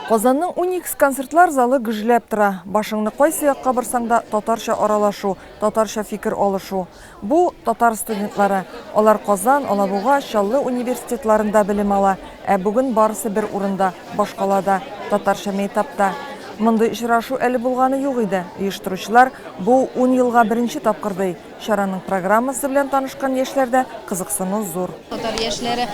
Казанның Уникс концертлар залы гөжләп тора. Башыңны кайсы якка борсаң да, татарча аралашу, татарча фикер алышу. Бу, татар студентлары. Алар Казан, Алабуга, Чаллы университетларында белем ала. Ә бүген барысы бер урында, башкалада, татарча мәйтапта. Мондый очрашу әле булганы юк иде. Оештыручылар, бу ун елга беренче тапкыр, ди. Чараның программасы белән танышкан яшьләрдә кызыксыну зур. Татар яшьләре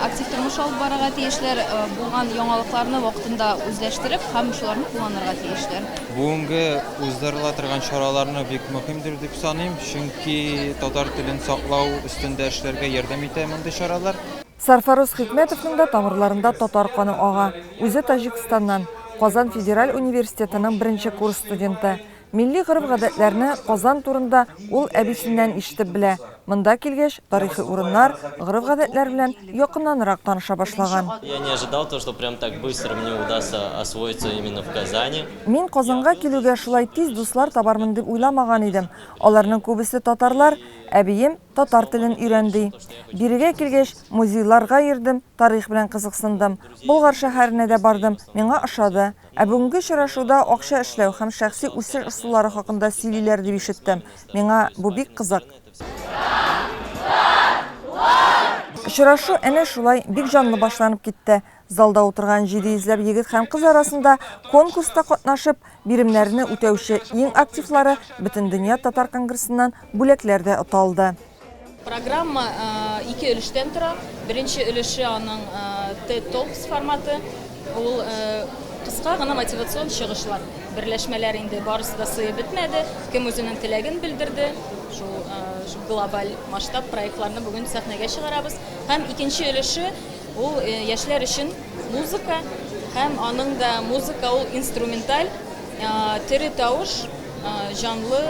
актив тормыш алып барырга тиешләр, булган яңалыкларны вакытында үзләштереп һәм шуларны кулланырга тиешләр. Бүгенге уздырыла торган чараларны бик мөһимдер дип саныйм, чөнки татар телен саклау өстендә эшләргә ярдәм итә мондый чаралар. Сарфароз Хикмәтовның да тамырларында татар каны ага. Үзе Таҗикстаннан, Казан федераль университетының беренче курс студенты. Милли гореф-гадәтләрне Казан турында ул әбисеннән ишетеп белә. Монда килгәч, тарихи урыннар, гореф-гадәтләр белән якыннанрак таныша башлаган. Я не ожидал то, что прям так быстро мне удастся освоиться именно в Казани. Мин Казанга килүгә шулай тиз дуслар табармын дип уйламаган идем. Аларның күбесе татарлар. Әбием, татар телен өйрән, ди. Бирегә килгәч, музейларга йөрдем, тарих белән кызыксындым. Болгар шәһәренә дә бардым, миңа ошады. Ә бүгенге очрашуда акча эшләү һәм шәхси үсеш ысуллары хакында сөйлиләр дип ишеттем. Миңа бу бик кызык. Очрашу әнә шулай бик җанлы башланып китте. Залда утырган 700 ләп егет һәм кыз арасында конкурста катнашып, биремнәрне үтәүче иң активлары Бөтендөнья татар конгрессыннан бүләкләр дә ота алды. Программа ике өлештән тора. Беренче өлеше аның TED Talks форматы. Ул кыска гына мотивацион чыгышлар. Берләшмәләр инде барысы да сыеп бетмәде. Кем үзенең теләген белдерде, шул глобаль масштаб проектларны бүген сәхнәгә чыгарабыз. Һәм икенче өлеше ул яшьләр өчен музыка һәм аның да музыка ул инструменталь, тере тавыш, җанлы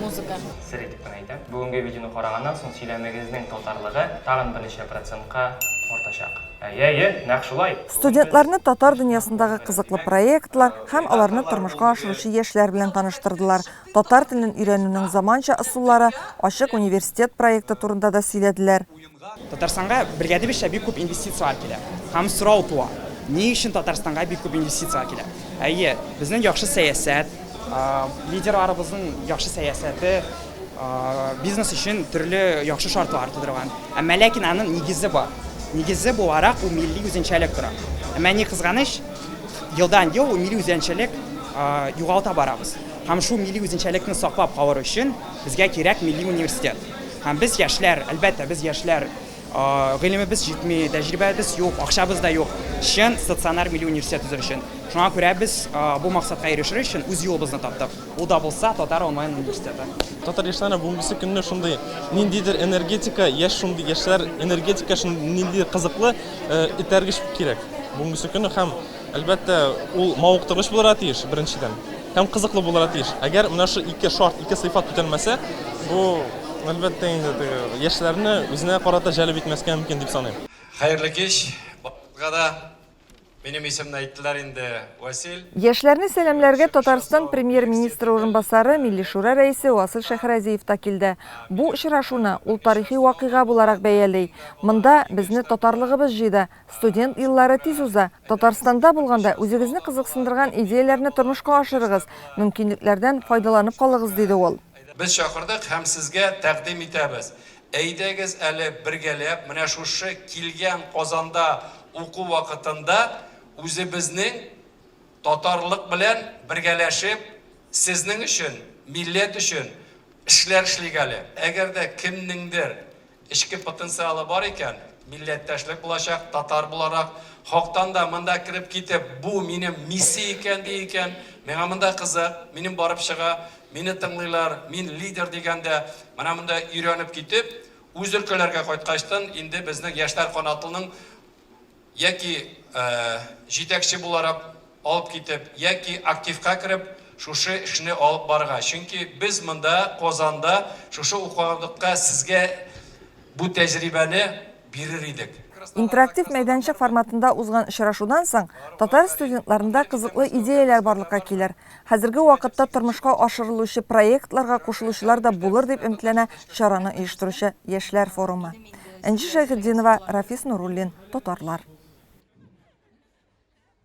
музыка. Сер итеп кенә әйтәм, бүгенге видеоны караганнан соң сөйләмегезнең татарлыгы тагын берничә процентка артачак. Әйе, әйе, нәкъ шулай! Студентларны татар дөньясындагы кызыклы проектлар һәм аларны тормышка ашыручы яшьләр белән таныштырдылар, татар телен өйрәнүнең заманча ысуллары, Ачык университет проекты турында да сөйләделәр. Татарстанга белгәнебезчә бик күп инвестицияләр килә. Һәм сорау туа, ни өчен Татарстанга бик күп инвестицияләр килә? Әйе, безнең яхшы сәясәт, лидерларыбызның яхшы сәясәте бизнес өчен төрле яхшы шартлар тудырган. Әмма ләкин аның нигезе бар. Нигезе буларак ул милли үзенчәлек тора. Әмма ни кызганыч, елдан-ел ул милли үзенчәлек югалта барабыз. Һәм шул милли үзенчәлекне саклап калыр өчен безгә кирәк милли университет. Һәм без яшьләр, әлбәттә, без яшьләр, гыйлемебез җитми, тәҗрибәбез юк, акчабыз да юк, чын стационар милли университет төзер өчен. Шуңа күрә без бу максатка ирешер өчен үз юлыбызны таптык. Ул да булса Татар онлайн университеты. Татар яшьләренә бүгенгесе көнне шундый ниндидер энергетика, яшь шундый яшьләр энергетика шундый ниндидер кызыклы этәргеч кирәк бүгенгесе көнне һәм Әлбәттә, ул мавыктыргыч булырга тиеш, беренчедән, һәм кызыклы булырга тиеш. Әгәр менә шул ике шарт, ике сыйфат үтәлмәсә, бу, әлбәттә инде, теге яшьләрне үзенә карата җәлеп итмәскә мөмкин дип саныйм. Хәерле кич, барыгызга да. Минем исемне әйттеләр инде, Вәсил. Яшьләрне сәламләргә Татарстан Премьер-министры урынбасары, Милли Шура рәисе Васил Шәйхразиев та килде. Бу очрашуны ул тарихи вакыйга буларак бәяли. Монда безне татарлыгыбыз җыйды, Студент еллары тиз уза. Татарстанда булганда үзегезне кызыксындырган идеяләрне тормышка ашырыгыз, мөмкинлекләрдән файдаланып калыгыз, диде ул. Без чакырдык һәм сезгә тәкъдим итәбез, әйдәгез әле бергәләп менә шушы килгән Казанда уку вакытында үзебезнең татарлык белән бергәләшеп сезнең өчен, милләт өчен эшләр эшлик әле. Әгәр дә кемнеңдер Эчке потенциалы бар икән, милләттәшлек булачак, татар буларак, хактан да монда кереп китеп, бу минем миссия икән ди икән, миңа монда кызык, минем барып чыга, мине тыңлыйлар, мин лидер дигәндә, менә монда өйрәнеп китеп, үз өлкәләргә кайткачтын, инде безнең яшьләр канатының яки җитәкче буларак алып китеп, яки активка кереп, шушы эшне алып барырга. Чөнки без монда, Казанда, шушы укуга сезгә бу тәҗрибәне бирер идек. Интерактив мәйданчык форматында узган очрашудан соң, татар студентларында кызыклы идеяләр барлыкка килер, хәзерге вакытта тормышка ашырылучы проектларга кушылучылар да булыр дип өметләнә чараны оештыручы Яшьләр форумы. Энҗе Шәйхетдинова, Рафис Нуруллин, Татарлар.